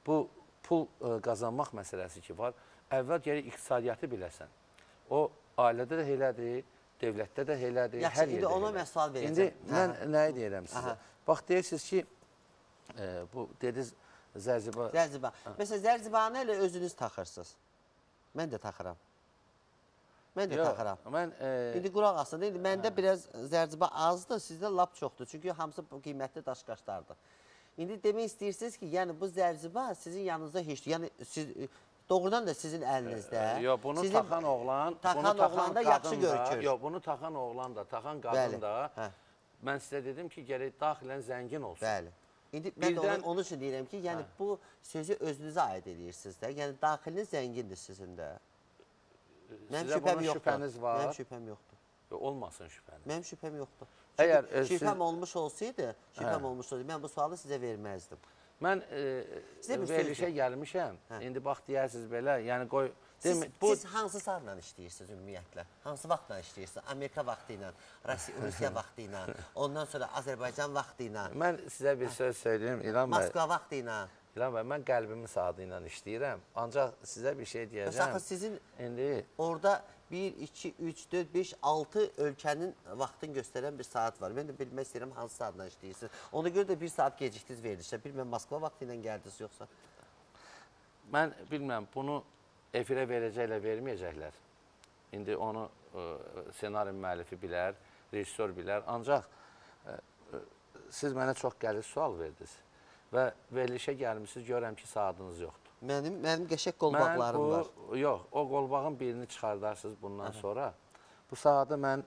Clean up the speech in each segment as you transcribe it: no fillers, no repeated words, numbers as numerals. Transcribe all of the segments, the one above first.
Bu pul qazanmaq məsələsi ki var, əvvəl gərək iqtisadiyyatı biləsən. O ailədə də elədir, dövlətdə də elədir, hər yerdə. İndi ona mən sual verəcəm. İndi mən nəyi deyirəm sizə? Bax, deyirsiniz ki, bu dediniz zərziba. Zərziba. Məsələn, zərzibanı elə özünüz taxırsınız. Mən də taxıram. Mən də taxıram. İndi qulaq asın. İndi məndə biraz zərziba azdır, sizdə lap çoxdur. Çünki hamısı qiymətli daşqaşlardır. İndi demək istəyirsiniz ki, yəni bu zərziba sizin yanınızda heç. Yəni siz doğrudan da sizin əlinizdə. Yox, bunu taxan oğlan, taxan oğlan da yaxşı görükür. Yox, bunu taxan oğlan da, taxan qadın da. Mən sizə dedim ki, gərək daxilən zəngin olsun. Bəli. İndi mən də onun üçün deyirəm ki, yəni bu sözü özünüzə aid edirsiniz də. Yəni daxiliniz zəngindir sizin də. Mənim şübhəm yoxdur. Mənim şübhəm yoxdur. Olmasın şübhəniz. Mənim şübhəm yoxdur. Şübhəm olmuş olsaydı, mən bu sualı sizə verməzdim. Mən verilişə gəlmişəm. İndi bax deyərsiniz belə, yəni qoy... Siz hansı saatla işləyirsiniz ümumiyyətlə? Hansı vaxtla işləyirsiniz? Amerika vaxtı ilə, Rusiya vaxtı ilə, ondan sonra Azərbaycan vaxtı ilə. Mən sizə bir söz söyləyim, İlhan bəy. Moskva vaxtı ilə. İlhan bəy, mən qəlbimin saatı ilə işləyirəm. Ancaq sizə bir şey deyəcəm. Axı sizin orada 1, 2, 3, 4, 5, 6 ölkənin vaxtını göstərən bir saat var. Mən də bilmək istəyirəm hansı saatla işləyirsiniz. Ona görə də bir saat gecikdiniz verilişə. Bilməm, Moskva vaxtı ilə gəldiniz yoxsa? Mən bilməm, bunu efirə verəcəklər, verməyəcəklər. İndi onu senaryo müəllifi bilər, rejissor bilər. Ancaq siz mənə çox qəliz sual verdiniz və verilişə gəlmişsiniz, görürəm ki, saatınız yoxdur. Mənim qəşəng qolbaqlarım var. Yox, o qolbağın birini çıxardarsınız bundan sonra. Bu saatı mən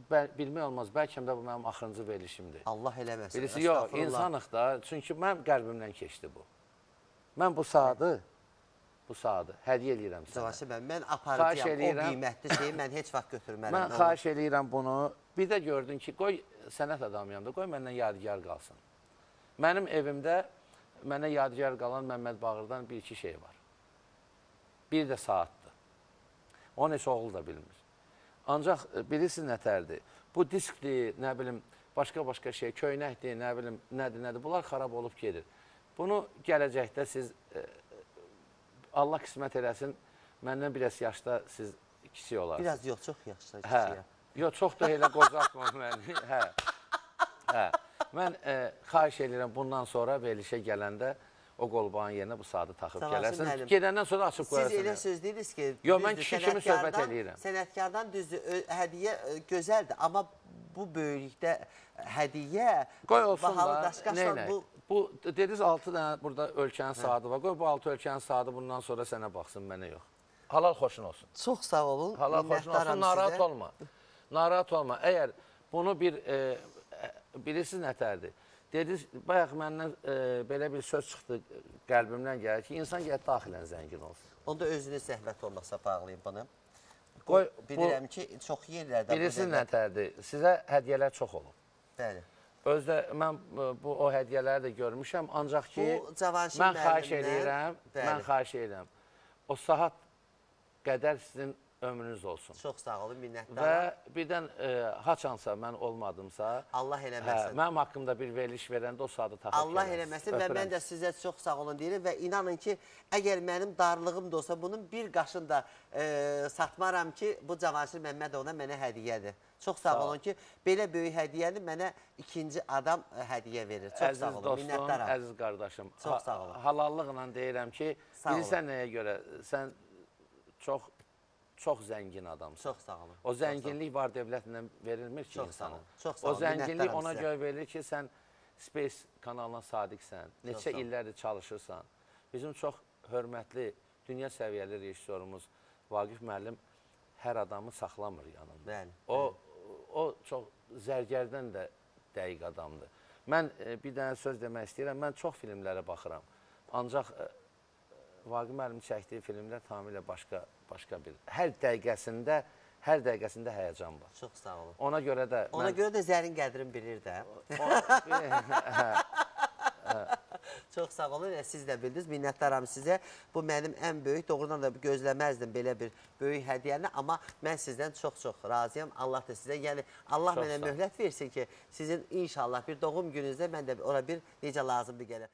bilmək olmaz, bəlkə də bu mənim axırıncı verilişimdir. Allah eləməsin. Bilirsiniz, yox, insanıq da, çünki mənim qəlbimdən keçdi bu. Mən bu saatı hədiyyə eləyirəm sənə. Cavanşir bəy, mən aparacağam o qiymətli şeyi, mən heç vaxt götürmərəm. Mən xahiş eləyirəm bunu. Bir də gördün ki, qoy sənət adamıyam da, qoy məndən yadigar qalsın. Mənim evimdə mənə yadigar qalan Məmməd Bağırdan bir-iki şey var. Bir də saatdır. Onu heç oğlu da bilmir. Ancaq bilirsiniz nətərdir? Bu diskdir, nə bilim, başqa-başqa şey, köynəkdir, nə bilim, nədir, nədir. Bunlar xarab olub gedir. Bunu gələcəkdə siz, Allah qismət eləsin, məndən biraz yaşda siz kiçik olarsınız. Biraz yox, çox yaşda kiçiyəm. Yox, çox da elə qocaltma məni. Hə. Mən xahiş edirəm, bundan sonra verilişə gələndə o qolbağın yerinə bu saatı taxıb gələsin. Gedəndən sonra açıb qoyarsın. Siz elə söz deyirsiniz ki, yox, mən kişi kimi söhbət eləyirəm. Sənətkardan düzdür, hədiyyə gözəldir, amma bu böyüklükdə hədiyyə, bahalı daşqaşla bu... Bu, dediniz 6 dənə burada ölkənin saatı var. Qoy bu 6 ölkənin saatı bundan sonra sənə baxsın, mənə yox. Halal xoşun olsun. Çox sağ olun. Halal xoşun olsun, narahat olma. Narahat olma. Əgər bunu bir... Bilirsiniz nətərdir? Dediniz, bayaq məndən belə bir söz çıxdı, qəlbimdən gəlir ki, insan gəlir daxilən zəngin olsun. Onda özünüz zəhmət olmasa bağlayın bunu. Qoy, bilirəm ki, çox yerlərdə... Bilirsiniz nətərdir? Sizə hədiyyələr çox olub. Bəli. Özdə mən o hədiyyələri də görmüşəm, ancaq ki, mən xahiş eləyirəm, mən xahiş eləyirəm. O saat qədər sizin ömrünüz olsun. Çox sağ olun, minnətdaram. Və birdən haçansa mən olmadımsa, Allah eləməsin. Mənim haqqımda bir veriliş verəndə o saatı taxıb Allah eləməsin və mən də sizə çox sağ olun deyirəm və inanın ki, əgər mənim darlığım da olsa, bunun bir qaşını da satmaram ki, bu Cavanşir Məmmədovuna mənə hədiyyədir. Çox sağ olun ki, belə böyük hədiyyəni mənə ikinci adam hədiyyə verir. Çox sağ olun, minnətdaram. Əziz dostum, əziz qardaşım, çox sağ olun. Halallıqla deyirəm ki, bilirsən nəyə görə, sən çox zəngin adamsın. Çox sağ olun. O zənginlik var dövlətlə verilmir ki insana. Çox sağ olun. O zənginlik ona görə verilir ki, sən Space kanalına sadiqsən, neçə illərdir çalışırsan. Bizim çox hörmətli, dünya səviyyəli rejissorumuz Vaqif müəllim hər adamı saxlamır yanında. O çox zərgərdən də dəqiq adamdır. Mən bir dənə söz demək istəyirəm, mən çox filmlərə baxıram. Ancaq Vaqif müəllim çəkdiyi filmlər tamamilə başqa bir. Hər dəqiqəsində həyəcan var. Çox sağ olun. Ona görə də... Ona görə də zərin qədrini bilir də. Çox sağ olun, siz də bildiniz, minnətdaram sizə. Bu mənim ən böyük, doğrudan da gözləməzdim belə bir böyük hədiyyəni, amma mən sizdən çox-çox razıyam. Allah da sizə, yəni Allah mənə möhlət versin ki, sizin inşallah bir doğum gününüzdə mən də ora bir necə lazımdır gələ.